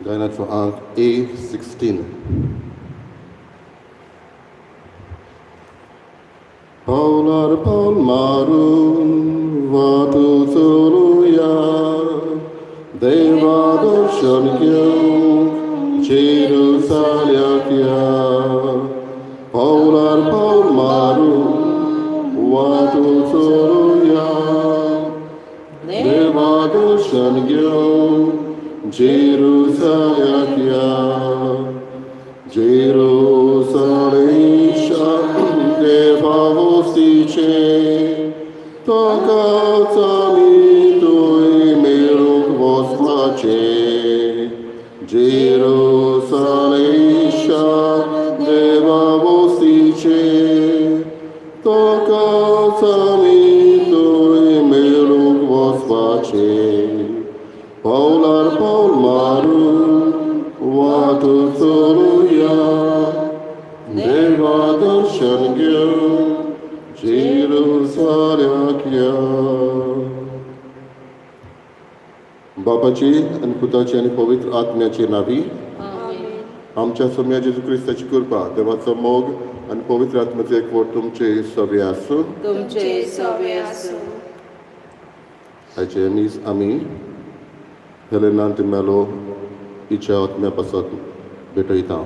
गायनाचो आंक A 16. पावलार पावल मारून वाटू चलुया, देवा दर्शन घेवंक जेरुसाल्याक या. पावलार पावल मारून वाटू चलुया, देवा दर्शन घेवंक जेरुसाल्याक या. जेरुसालेशा देवा वस्तीचे, ताकाच आमी थंय मेळूंक वचपाचे. जेरुसालेशा देवा वस्तीचे, ताकाच आमी थंय मेळूंक वचपाचे. पावलार पावल मारून वाट चलुया, देवा दर्शन घेवन जेरुसाल्याक या. बापाची आनी पुताची आनी पवित्र आत्म्याचे नावी. आमच्या सोम्या जेजू क्रिस्ताची कृपा, देवाचो मोग आनी पवित्र आत्म्याचो एकवट तुमचे सगळे आसूं. तुमचे सवे आसूं. हाचे मीस आमी हेलेना डिमेलो हिच्या आत्म्या पासत भेटयता.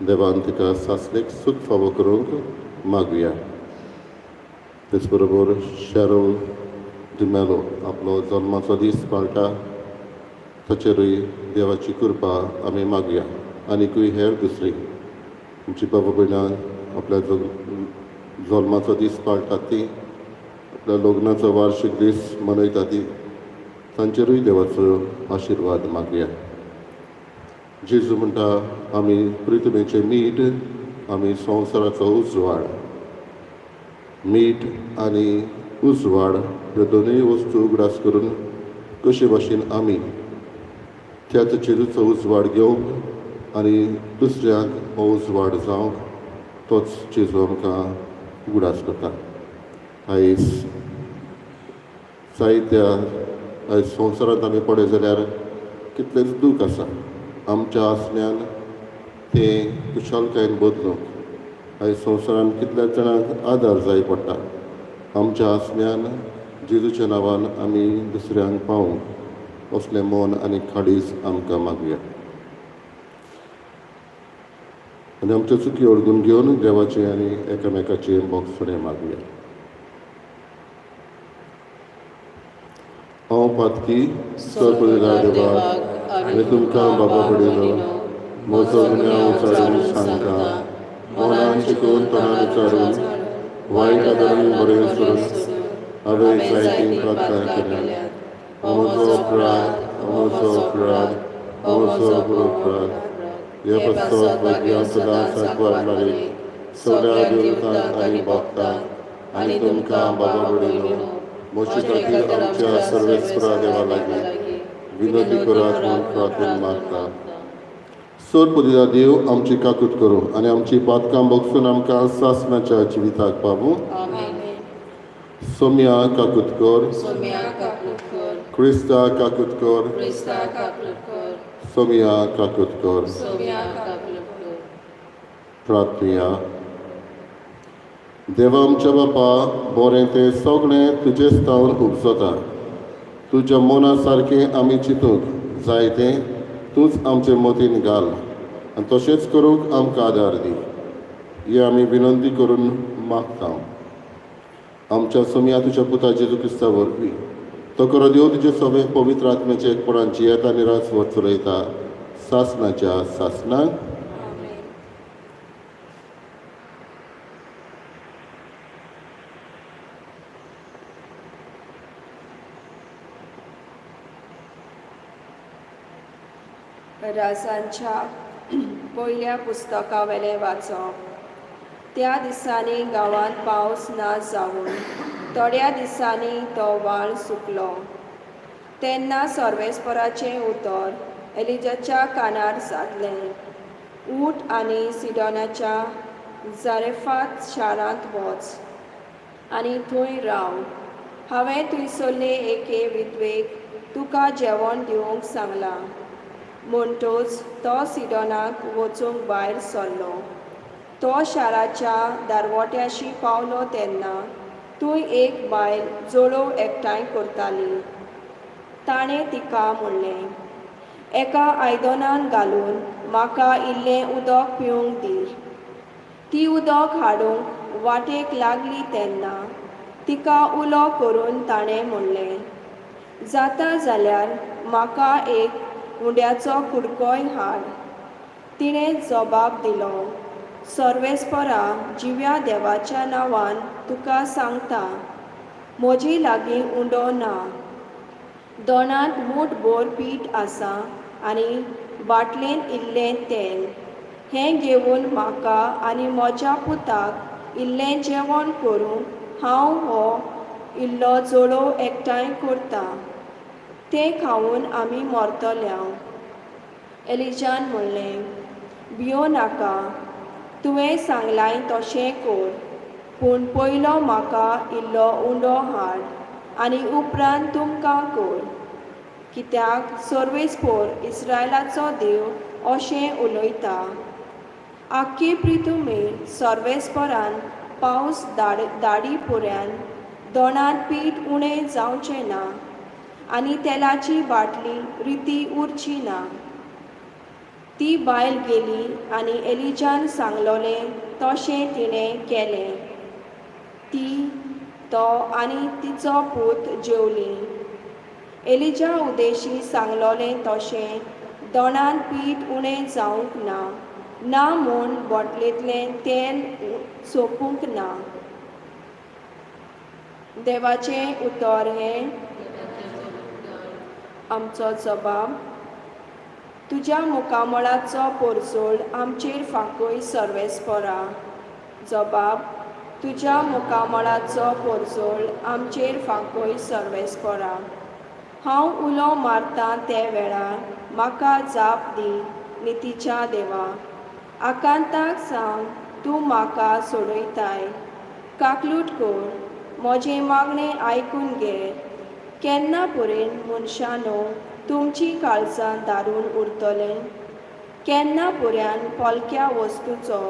देवान तिका सासणेक सूख फावो करूंक मागुया. तेच बरोबर शॅरोल डिमेलो आपलो जल्माचो दीस पाळटा, ताचेरूय देवाची कृपा आमी मागुया. आनीकूय हेर दुसरी आमची बाबा भयणां आपल्या जल्माचो दीस पाळटात, ती आपल्या लग्नाचो वार्शीक दीस मनयता ती, तांचेरूय देवाचो आशिर्वाद मागुया. जेजू म्हणटा, आमी पृथ्वीचें मीठ, आमी संवसाराचो उजवाड. मीठ आनी उजवाड ह्यो दोनूय वस्तू उगडास करून कशे भाशेन आमी त्याच जेजूचो उजवाड घेवंक आनी दुसऱ्यांक हो उजवाड जावंक तोच जेजू आमकां उगडास करता. आयज जायत्या आयज संवसारांत आमी पळयत जाल्यार कितलेंच दूख आसा. आमच्या आसण्यान तें खुशालकायेन बदलूंक आयज संवसारांत कितल्या जाणांक आदार जाय पडटा. आमच्या आसण्यान जेजूच्या नांवान आमी दुसऱ्यांक पावूंक असलें मन आनी काळीज आमकां मागुया आनी आमच्यो चुकी वळखून घेवन देवाचें आनी एकामेकाचें बोगसणें मागुया. हांव पातकी सरपदिदार देवाक आनी तुमकां बाबा भयणीनो म्हजो गुन्यांव उचारून सांगता. मनान चिंतून, तोंडान उच्चारून, वायट आदरून बरें सोडून हांवें जायतीं पातकां केल्यात. हो म्हजो अपराध, हो म्हजो अपराध, हो म्हजो व्हड अपराध. हे पासत भाग्य सदांच आंकवार मारीक, सगळ्या देवतांक आनी भक्तांक आनी तुमकां बाबा भयणीनो म्हजे खातीर आमच्या सर्वेस्परा देवा लागीं विनंती करात म्हूण प्रार्थून मागता. सोर देव आमची काकूत करूं आनी आमची पातकां भोगसून आमकां सासणाच्या जिविताक पावूं. आमेन. सोम्या काकूत कर. सोम्या काकूत कर. क्रिस्ता काकूत कर. क्रिस्ता काकूत कर. सोम्या काकूत कर. सोम्या काकूत कर. प्रार्थुया. देवा आमच्या बापा, बरें तें सगळें तुजेच तावन उपजता. तुज्या मना सारकें आमी चिंतूंक जाय तें तूंच आमचे मतीन घाल आनी तशेंच करूंक आमकां आदार दी, ही आमी विनंती करून मागता आमच्या सोम्या तुज्या पुता जेजू क्रिस्ता वरवीं. तो करो देव तुजे सगळे पवित्र आत्म्याचे एकपणान जियेता आनी राजवट चलयता सासनाच्या सासनाक. आमेन. राजांच्या पयल्या पुस्तकावेलें वाचप. त्या दिसांनी गांवांत पावस ना जावन थोड्या दिसांनी तो व्हाळ सुकलो. तेन्ना सर्वेस्पराचें उतर एलिजाच्या कानार जातलें, उठ आनी सिडोनाच्या जारेफात शारांत वच आनी थंय राव. हांवें थंयसरले एके विधवेक तुका जेवण दिवंक सांगलां. म्हणटच तो सिडोनाक वचूंक भायर सरलो. तो शाराच्या दारवट्याशी पावलो तेन्ना थंय एक बायल जळोव एकठांय करताली. ताणें तिका म्हणलें, एका आयदनान घालून म्हाका इल्लें उदक पिवंक दी. ती उदक हाडूंक वाटेक लागली तेन्ना तिका उलो करून ताणें म्हणलें, जाता जाल्यार म्हाका एक उंड्याचो कुडकोय हाड. तिणें जबाब दिलो, सर्वेस्परा जिव्या देवाच्या नांवान तुका सांगता, म्हजी लागीं उंडो ना. दोणांत मूठभर पीठ आसा आनी बाटलेंत इल्लें तेल. हें घेवन म्हाका आनी म्हज्या पुताक इल्लें जेवण करूंक हांव हो इल्लो जळोव एकठांय करतां. तें खावन आमी मरतल्या. एलिजान म्हणलें, भियो नाका, तुवें सांगलाय तशें कर, पूण पयलो म्हाका इल्लो उंडो हाड आनी उपरांत तुमकां कर. कित्याक सर्वेस्पोर इस्रायलाचो देव अशें उलयता, आख्खी प्रिथुमेर सर्वेस्परान पावस धाडी पुऱ्यान दोणांत पीठ उणें जावचें ना आनी तेलाची बाटली रिती उरची ना. ती बायल गेली आनी एलिजान सांगलोलें तशें तिणें केलें. ती, तो आनी तिचो पूत जेवलीं. एलिजा उदेशी सांगलोलें तशें दोणांत पीठ उणें जावंक ना, ना म्हूण बोटलेंतलें तेल सोंपूंक ना. देवाचें उतर हें आमचो जबाब. तुज्या मुखामळाचो पोरजोळ आमचेर फांकय सर्वेस्परा. जबाब, तुज्या मुखामळाचो पोरजोळ आमचेर फांकय सर्वेस्परा. हांव उलो मारतां ते वेळार म्हाका जाप दी नितीच्या देवा. आकांताक सावन तूं म्हाका सोडयताय. काकलूट कर, म्हजें मागणें आयकून घे. केन्ना परेन मनशानो तुमचीं काळजां दारून उरतलें? केन्ना पर्यान पोलक्या वस्तूचो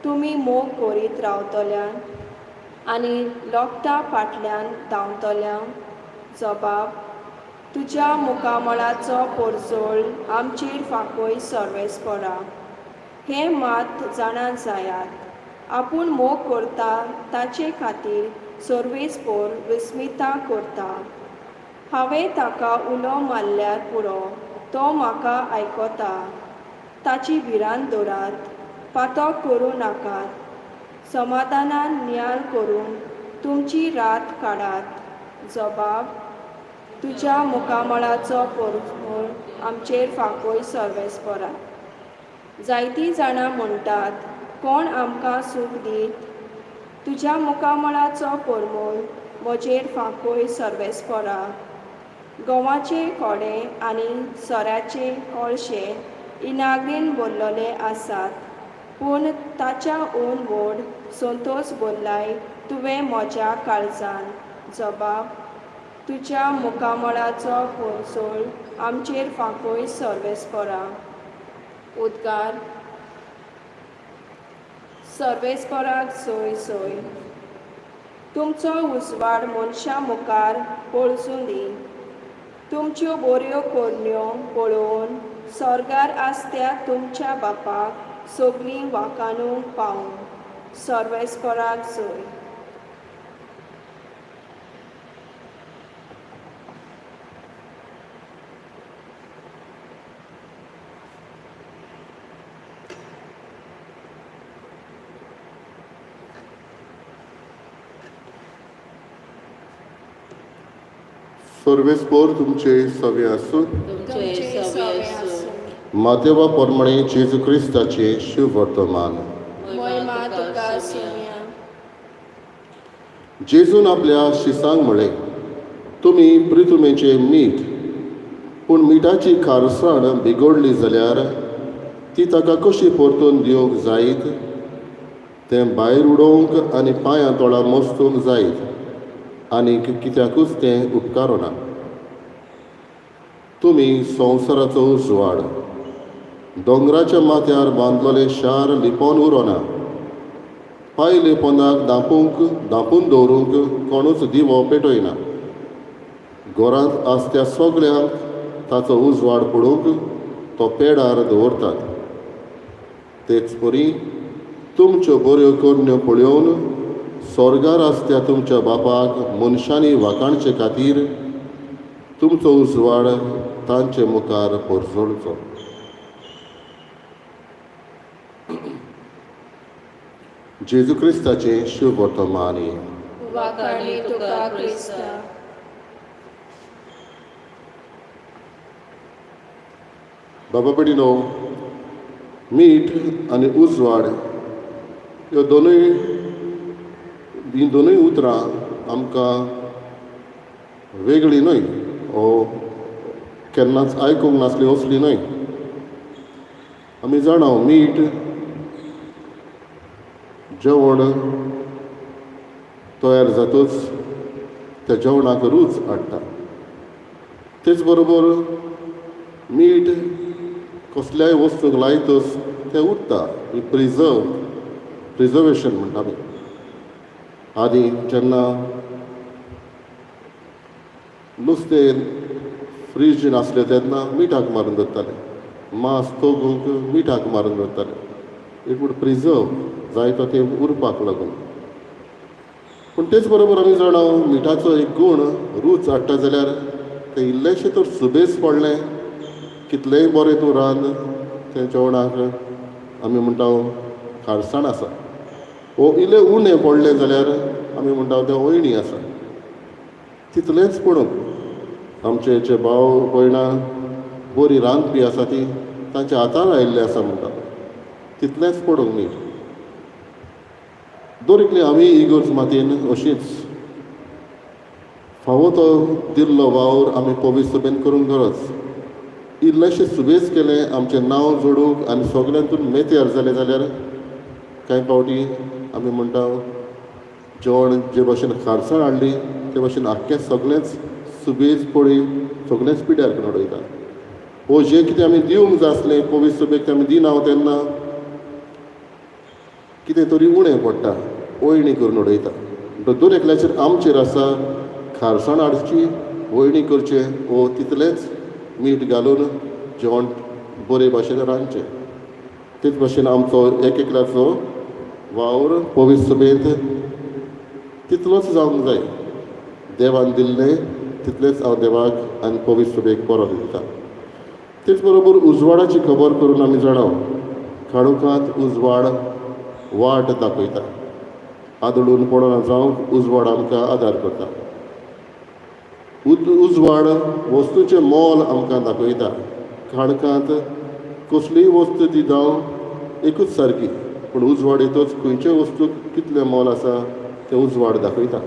तुमी मोग करीत रावतल्या आनी लोकटा फाटल्यान धांवतल्या? जबाब, तुज्या मुखामळाचो पोरजोळ आमचेर फांकय सर्वेस्परा. हें मात जाणा जायात, आपूण मोग करता ताचे खातीर सर्वेस्पोर विस्मिता करता. हांवें ताका उलो मारल्यार पुरो, तो म्हाका आयकता. ताची भिरांत दवरात, पातक करूं नाकात. समाधानान नियाळ करून तुमची रात काडात. जबाब, तुज्या मुखामळाचो पोरजोळ आमचेर फांकय सर्वेस्परा. जायतीं जाणां म्हणटात, कोण आमकां सूख दीत? तुज्या मुखामळाचो पोरमोळ म्हजेर फांकय सर्वेस्परा. गोवाचे कोडे आनी सोऱ्याचे कळशे इनाग्रीन भरलेले आसात, पूण ताच्या हून व्हड संतोस भरलाय तुवें म्हज्या काळजान. जबाब, तुज्या मुखामळाचो पोरजोळ आमचेर फांकय सर्वेस्परा. उद्गार, सर्वेस्पराक सोय सोय. तुमचो उजवाड मनशां मुखार पळसूं दी. तुमच्यो बऱ्यो करण्यो पळोवन स्वर्गार आसत्या तुमच्या बापाक सगळीं वाखाणूंक पावूं. सर्वेस्पराक सोय. सर्वेस्पोर तुमचे सवे आसूं. तुमचे सवे आसूं. मातेवा प्रमाणे जेजू क्रिस्ताचें शुभवर्तमान. मोहिमा तुका सुमया. जेजून आपल्या शिसांक म्हळें, तुमी प्रिथुमेचें मीठ, पूण मिठाची खारसाण बिगडली जाल्यार ती ताका कशी परतून दिवंक जायत? तें भायर उडोवंक आनी पांयां तोळां मस्तूंक जायत, आनीक कित्याकूच तें उपकारना. तुमी संवसाराचो उजवाड. दोंगराच्या माथ्यार बांदलेलें शार लिपोवन उरोना. पायले पोंदाक धांपून दवरूंक कोणूच दिवो पेटयना. घरांत आसत्या सगळ्यांक ताचो उजवाड पडूंक तो पेडार दवरतात. तेच परी तुमच्यो बऱ्यो करण्यो पळोवन स्वर्गार आसत्या तुमच्या बापाक मनशांनी वाखाणचे खातीर तुमचो उजवाड तांचे मुखार परजळचो. जेजू क्रिस्ताचें शुभ वर्तमान. वाखाणी तुका क्रिस्ता. बाबा भयणीनो, मीठ आनी उजवाड ह्यो दोनूय हीं दोनूय उतरां आमकां वेगळी न्हय ओ केन्नाच आयकूंक नासली असली न्हय. आमी जाणा मीठ जेवण तयार जातूच त्या जेवणाक रूच हाडटा. तेच बरोबर मीठ कसल्याय वस्तूक लायतच तें उरता. प्रिजर्वेशन म्हणटा आमी. आदी जेन्ना नुस्तें फ्रीज नासलें तेन्ना मिठाक मारून दवरताले. मांस तोगूंक मिठाक मारून दवरताले. It would preserve जायतो तेंप उरपाक लागून. पूण तेच बरोबर आमी जाणा मिठाचो एक गूण रूच हाडटा जाल्यार तें इल्लेंशें तर सुबेज पडलें कितलेंय बरें तूं रांद तें जेवणाक आमी म्हणटा खारसाण आसा. वो इल्लें उणें पडलें जाल्यार आमी म्हणटा तें अयणी आसा. तितलेंच पडूंक आमचे जे भाव भयणां बरी रांदपी आसा ती तांच्या हातान आयिल्लें आसा म्हणटा तितलेंच पडूंक मीठ. दर एकली आमी इगर्ज मातयेन अशीच फावो तो दिल्लो वावर आमी पवित्र सभेन करूंक गरज. इल्लेशें सुबेज केलें आमचें नांव जोडूंक आनी सगल्यांतून मेत्यार जालें जाल्यार कांय फावटी आमी म्हणटा जेवण जे भाशेन खारसाण हाडली ते भाशेन आख्खें सगळेंच सुबेज पळय सगळेंच पिड्यार करून उडयता. वो जें कितें आमी दिवंक जाय आसलें पवित्र सभेक तें आमी दिना तेन्ना कितें तरी उणें पडटा, वळणी करून उडयता. म्हणटच दर एकल्याचेर आमचेर आसा खारसाण हाडची, वळणी करचें वो तितलेंच मीठ घालून जेवण बरे भाशेन रांदचें. तेच भाशेन आमचो एक एकल्याचो वावर पवित्र सभेंत तितलोच जावंक जाय. देवान दिल्लें तितलेंच हांव देवाक आनी पवित्र सभेक परत दिता. तेच बरोबर उजवाडाची खबर करून आमी जाणा काळोखांत उजवाड वाट दाखयता. आदळून पडना जावंक उजवाड आमकां आदार करता. उजवाड वस्तूचें मोल आमकां दाखयता. काळखांत कसलीय वस्तू ती जावं एकूच सारकी, पूण उजवाड येतच खंयचे वस्तूक कितलें मोल आसा तें उजवाड दाखयता.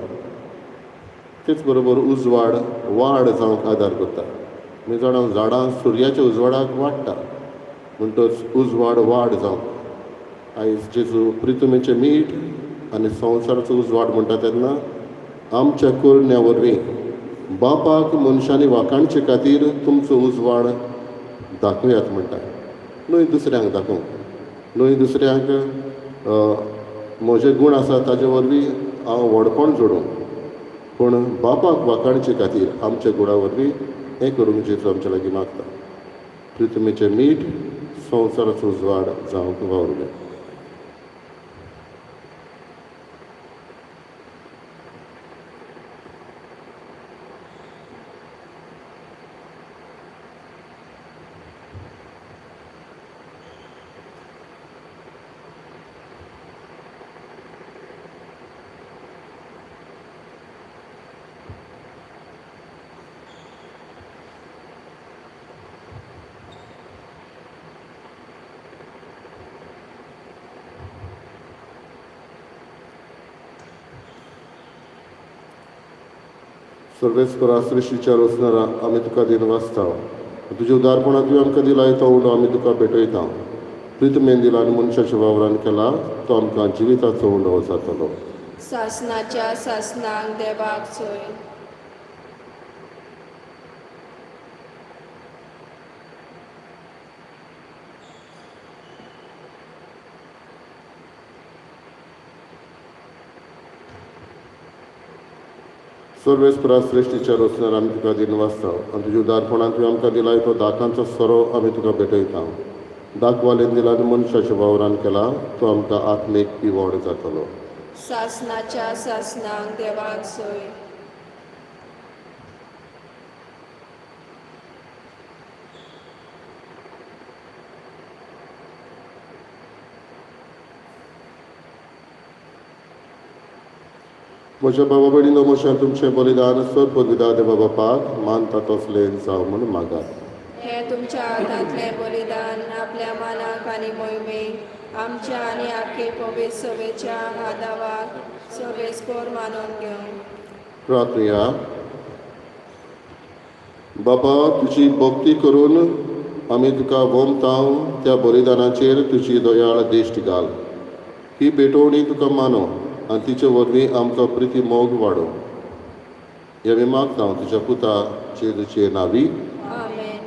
तेच बरोबर उजवाड वाड जावंक आदार करता. आमी जाणा झाडां सुर्याच्या उजवाडाक वाडटा म्हणटच उजवाड वाड जावंक. आयज जेजू प्रितमेचें मीठ आनी संवसाराचो उजवाड म्हणटा तेन्ना आमच्या करण्या वरवीं बापाक मनशांनी वाखाणचे खातीर तुमचो उजवाड दाखयात म्हणटा. न्हय दुसऱ्यांक दाखोवंक, न्हय दुसऱ्यांक म्हजे गूण आसा ताजे वरवीं हांव व्हडपण जोडूंक, पूण बापाक वाखाणचे खातीर आमच्या गुणा वरवीं हें करूंक जेजू आमच्या लागीं मागता. प्रितमेचें मीठ संवसाराचो उजवाड जावंक वावरुया. सर्वेस्परा सृश्टीच्या रचणारा आमी तुका दिनवासता. तुज्या उदारपणान तुवें आमकां दिला तो उंडो आमी तुका भेटयता. प्रितमेन दिला आनी मनशाच्या वावरान केला तो आमकां जिविताचो उंडो जातलो. सासनाच्या सासनाक देवाक सोय. सर्वेस्परा श्रेश्ठीच्या रचणार आमी तुका दिनवासता आनी तुज्या उदारपणान तुवें आमकां दिला तो दाकांचो सोरो आमी तुका भेटयता. दाखवालेन दिला आनी मनशाच्या वावरान केला तो आमकां आत्मीक पिवण जातलो. सासनाच्या सासनाक देवाक सोय. म्हज्या बाबा भयणीनो, म्हज्या तुमचें बलिदान सर पदविदा देवा बापाक मानता तसलें जावं म्हूण मागात. हें तुमच्या हातांतलें बलिदान आपल्या मानाक आनी मोहिमेक आमच्या आनी आख्खे पवित्र सभेच्या आदावाक सर्वेस्पोर मानून घेवं. प्रार्थया. बाबा, तुजी भक्ती करून आमी तुका वोमताव त्या बलिदानाचेर तुजी दयाळ दिश्ट घाल. ही भेटवणी तुका मानो आनी तिचे वरवीं आमचो प्रिती मोग वाडो. हे आमी मागता तुज्या पुता जेजूचे नांवी. आमेन.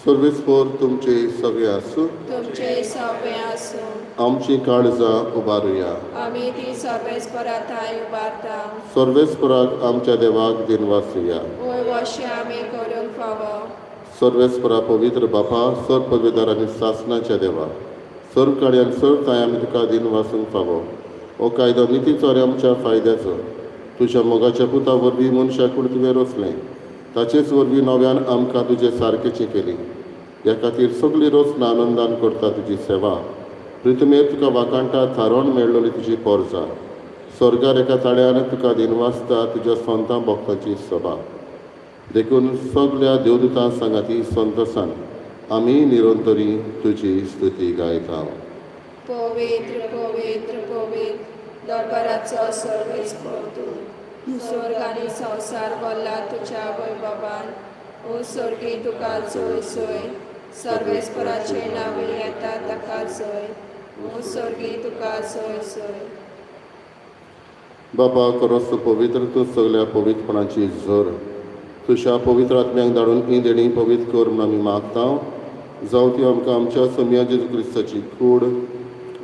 सर्वेस्पोर तुमचे सगळे आसूं. तुमचे सगळे आसूं. आमची काळजां उबारुया. आमी ती सर्वेस्परा थांय उबारता. सर्वेस्पराक आमच्या देवाक दिनवासुया. वय वशें आमी करूंक फावो. सर्वेस्परा पवित्र बापा, सर पदवेदार आनी सासनाच्या देवा, सर्व कार्यान सर्व थांय आमी तुका दिनवासूंक फावो. हो कायदो नितीचो आनी आमच्या फायद्याचो. तुज्या मोगाच्या पुता वरवीं मनशाक कूड तुवें रचलें, ताचेच वरवीं नव्यान आमकां तुजे सारकेचें केली. ह्या खातीर सगळी रचना आनंदान करता तुजी सेवा. प्रितमेर तुका वाखाणटा थारोवन मेळ्ळोली तुजी पोरजा. स्वर्गार एका ताळ्यान तुका दिनवासता तुज्या संतां भक्तांची सभा. देखून सगल्या देवदूतां सांगाती संतोसान आमी निरंतरी तुजी स्तुती गायता. पवित्र पवित्र पवित्र दरबाराचो सर्वेस्पोर तूं. स्वर्ग आनी संवसार भरला तुज्या वैभवान. ओ स्वर्गी तुका जोय सोय. सर्वेस्पराचे नांव येता ताका जोय. ओ स्वर्गी तुका जोय सोय. बापा, खरोच तूं पवित्र, तूं सगल्या पवित्रपणाची झर. तुज्या पवित्र आत्म्यांक धाडून ही देणी पवित्र कर म्हूण आमी मागता. जावं ती आमकां आमच्या सोमया जेजू क्रिस्ताची कूड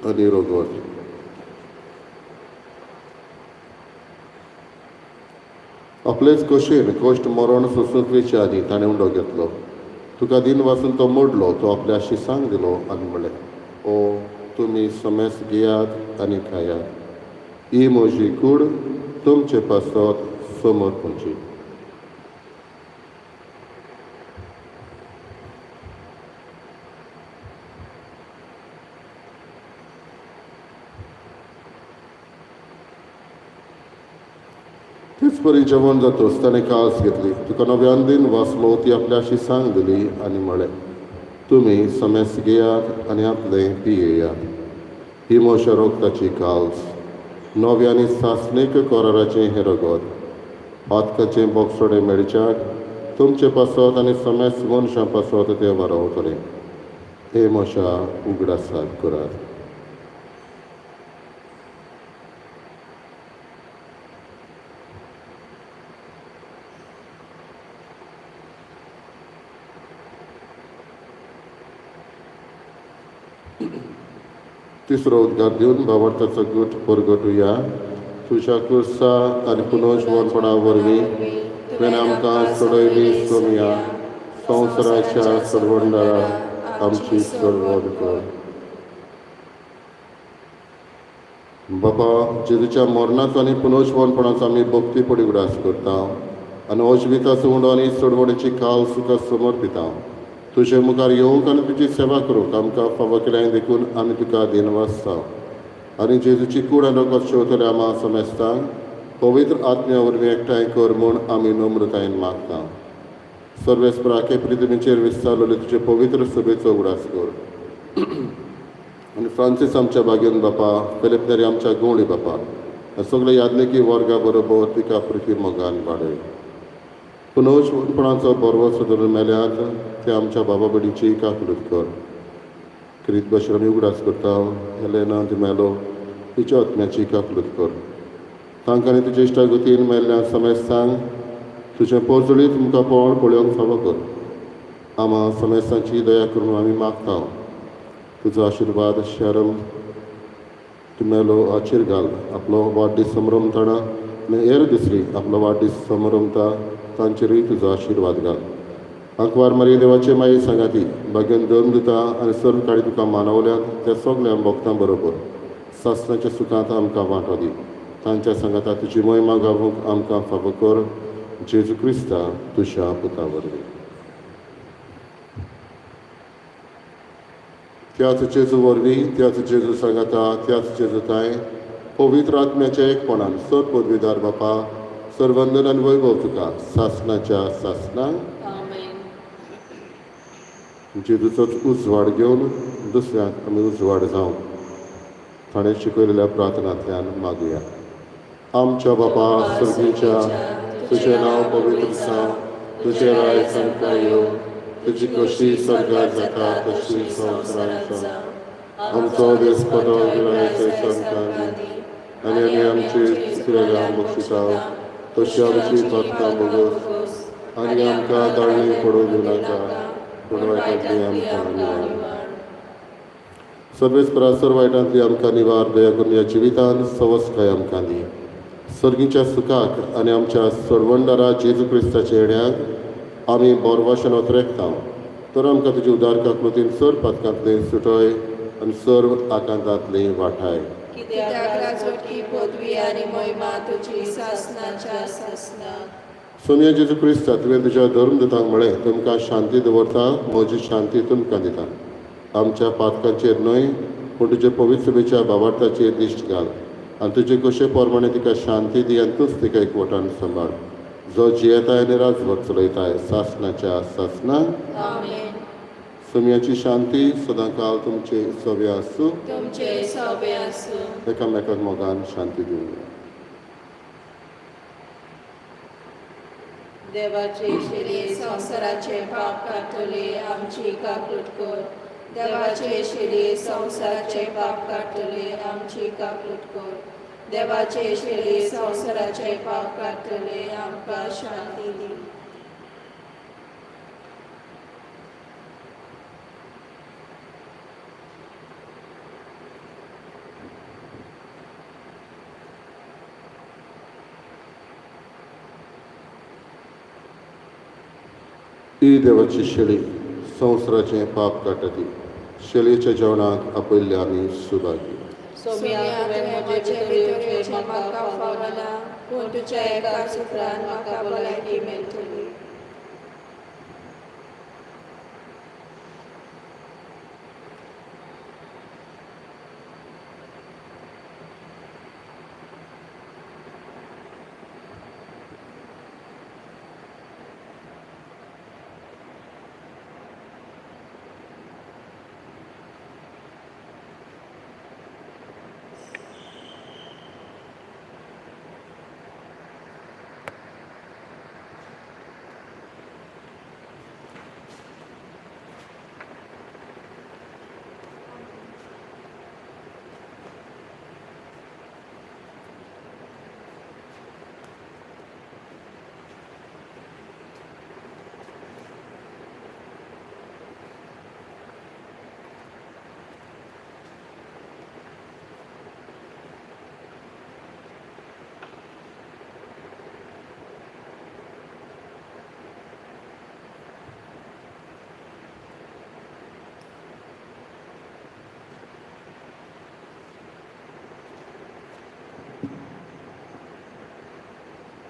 आनी रगत. आपलेच कशेन कश्ट मरण सोंसूंक वेचे आदीं ताणें उंडो घेतलो. तुका दिन वाचून तो मोडलो, तो आपल्या शिसांक दिलो आनी म्हणलें, ओ तुमी समेस घेयात आनी खायात. ही म्हजी कूड तुमचे पासत समर्पणची. तेच परी जेवण जातच ताणें कास घेतली, तुका नव्यान दिन वाचलो, ती आपल्या शिसांक दिली आनी म्हळें, तुमी समेस घेयात आनी आपलें पियेयात. ही म्हज्या रोगताची काल्स, नव्या आनी सासणीक कराराचें हें रगत. पातकाचें बोगसोडें मेळच्याक तुमचे पासत आनी समेस मनशां पासत तें वारावतलें. हे म्हज्या उगडासाक करात. तिसरो उद्गार दिवन भावार्थाचो गूट परगटुया. तुज्या कुर्सा आनी पुनर्जिवनपणा वरवीं तुवें आमकां सोडयली सोमया. संवसाराच्या सोडवणदारा आमची सोडवण कर. बाबा, जेजूच्या मरणाचो आनी पुनर्जिवनपणाचो आमी भक्तीपणी उगडास करता आनी अजिविताचो उंडो आनी सोडवणीची काल तुका समर्पिता. तुजे मुखार येवंक आनी तुजी सेवा करूंक आमकां फावो केल्याय देखून आमी तुका दिनवासता. आनी जेजूची कूड आनी रगत शेवतले आमा समेस्तांक पवित्र आत्म्या वरवीं एकठांय कर म्हूण आमी नम्रतायेन मागता. सर्वेस्पराके पृथ्वीचेर विस्तारलेले तुजे पवित्र सभेचो उगडास कर. आनी फ्रांसीस आमच्या बागेन बापा, फिलिप नेरी आमच्या गवळी बापा, सगळे याज्ञिकी वर्गा बरोबर तिका पृथ्वी मोगान वाडय. पुनर्जिवनपणाचो बरवसो धरून मेल्यात ते आमच्या बाबा भयणीची काकलूत कर. क्रीत भाशेन आमी उगडास करता हेलेना दिमेलो तिच्या आत्म्याची काकलूत कर. तांकां आनी तुज्या इश्टागतीन मेल्ल्या समेस्तांक तुजें पोरजळीत तुमकां पळ पळोवंक फावो कर. आमा समेस्तांची दया करून आमी मागता. तुजो आशिर्वाद शरम तुमेलो आचेर घाल आपलो वाडदीस समरमताना आनी हेर दुसरी आपलो वाडदीस समरमता तांचेरूय तुजो आशिर्वाद घाल. आंकवार मारी देवाचे माये सांगाती भाग्यान धर्म दिता आनी सर्व काळी तुका मानवल्यात त्या सगल्या भक्तां बरोबर सासणाच्या सुखांत आमकां वांटो दी. तांच्या सांगाता तुजी मोहिमा गावूंक आमकां फावो कर, जेजू क्रिस्ता तुज्या पुता वरवीं. त्याच जेजू वरवीं, त्याच जेजू सांगाता, त्याच जेजू तांय पवित्र आत्म्याच्या एकपणान सर पदवीदार बापा सर्वंदन आनी वैभव तुका सासणाच्या सासणां. जेजूचोच उजवाड घेवन दुसऱ्यांक आमी उजवाड जावं ताणें शिकयलेल्या प्रार्थनांतल्यान मागुया. आमच्या बापा सर्गीच्या, तुजें नांव पवित्र जावं, तुजें राय सामकां येवं, तुजी कशी स्वर्गार जाता तशी संवसारांत जावं. आमचो दिसपटो गिरायचो सामकां दी आनी आमी आमची चुकलेल्या बक्षिता तशी आमची पातकां बोगोस आनी आमकां दाळणी पडून दिवं नाका, पूण वायटांतली आमकां निवार. सर्वेस्परा सर वायटांतली आमकां निवार, दया करून ह्या जिवितान सवसकाय आमकां दी. सर्गीच्या सुखाक आनी आमच्या सरवंडारा जेजू क्रिस्ताच्या येण्याक आमी बोरवाशन रेखता तर आमकां तुजी उदार काकृतीन सर पातकांतले सुटय आनी सर्व आकांतांतले वाठाय. कित्याक राजवटकी पदवी आनी महिमा तुजी सासणाच्या सासणाक. सोनिया जेजू क्रिस्ता, तुवें तुज्या धर्मदूतांक म्हळें, तुमकां शांती दवरता, म्हजी शांती तुमकां दिता. आमच्या पातकांचेर न्हय पूण तुजे पवित्र सभेच्या बाबार्थाचेर दिश्ट घाल आनी तुजे कशे प्रमाणे तिका शांती दी आनी तूंच तिका एकवटान सांबाळ, जो जियेताय आनी राजवट चलयताय सासणाच्या सासणां. आमेन. सोमयाची शांती सदांकाल तुमचे सवे आसूं. तुमचे सवे आसूं. एकामेकाक मोगान शांती दिवया. देवाचे शिरी संवसाराचे पाप काडटले आमची काकूट कर. देवाचे शिरी संवसाराचे पाप काडटले आमची काकूट कर. देवाचे शिरी संवसाराचे पाप काडटले आमकां शांती दी. ही देवाची शेळी संवसाराचें पाप काडटा ती शेळयेच्या जेवणाक आपयल्ले आमी सुभागी. सोम्या, तुवें म्हजे भितर येवचें म्हाका फावना, पूण तुज्या एका सुत्रान म्हाका भलायकी मेळटली.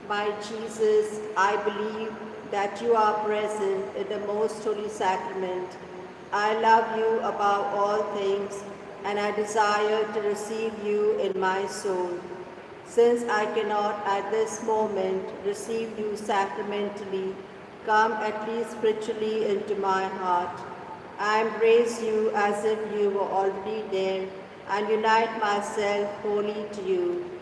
My Jesus, I believe that you are present in the most holy sacrament. I love you above all things, and I desire to receive you in my soul. Since I cannot at this moment receive you sacramentally, come at least spiritually into my heart. I embrace you as if you were already there and unite myself wholly to you.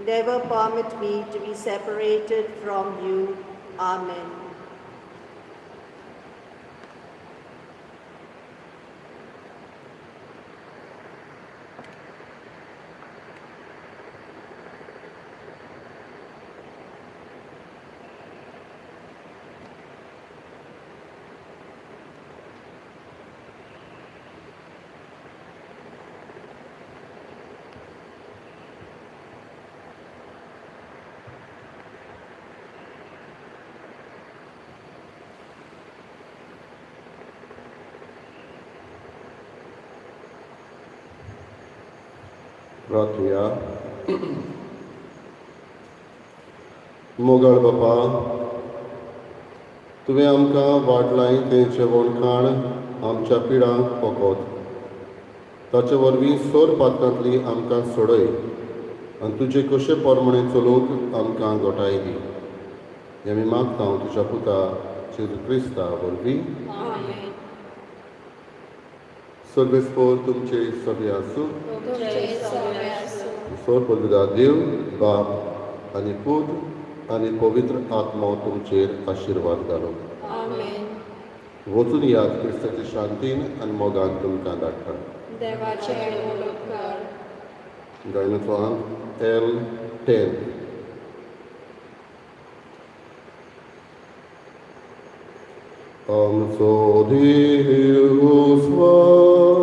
Never permit me to be separated from you. Amen. प्रार्थुया. मोगाळ बापा, तुवें आमकां वाडलाय तें जेवण खाण आमच्या पिडांक पोकोत. ताचे वरवीं सोर पातकांतली आमकां सोडय आनी तुजे कशे पोरमणे चलोवंक आमकां गोटाय दी. हें आमी मागता तुज्या पुता जेजू क्रिस्ता वरवीं. आमेन. सर्वेस्पोर तुमचे सगळे आसूं. तुमचे सगळे आसूं. सोर पवित्र देव बाप आनी पूत आनी पवित्र आत्मो तुमचेर आशिर्वाद घालूं. आमेन. वचून याद, क्रिस्ताचे शांतीन आनी मोगान तुमकां धाडटा. देवाचे मोल उपकार. गायनाचो अंक एल 10. आमचो देव स्वर,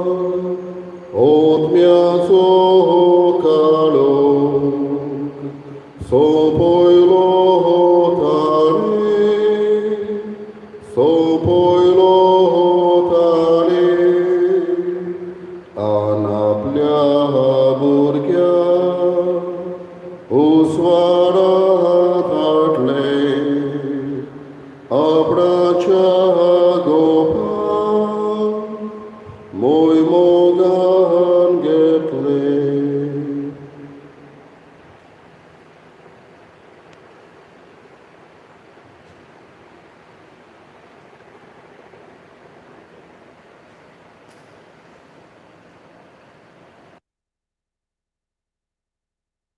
आत्म्याचो.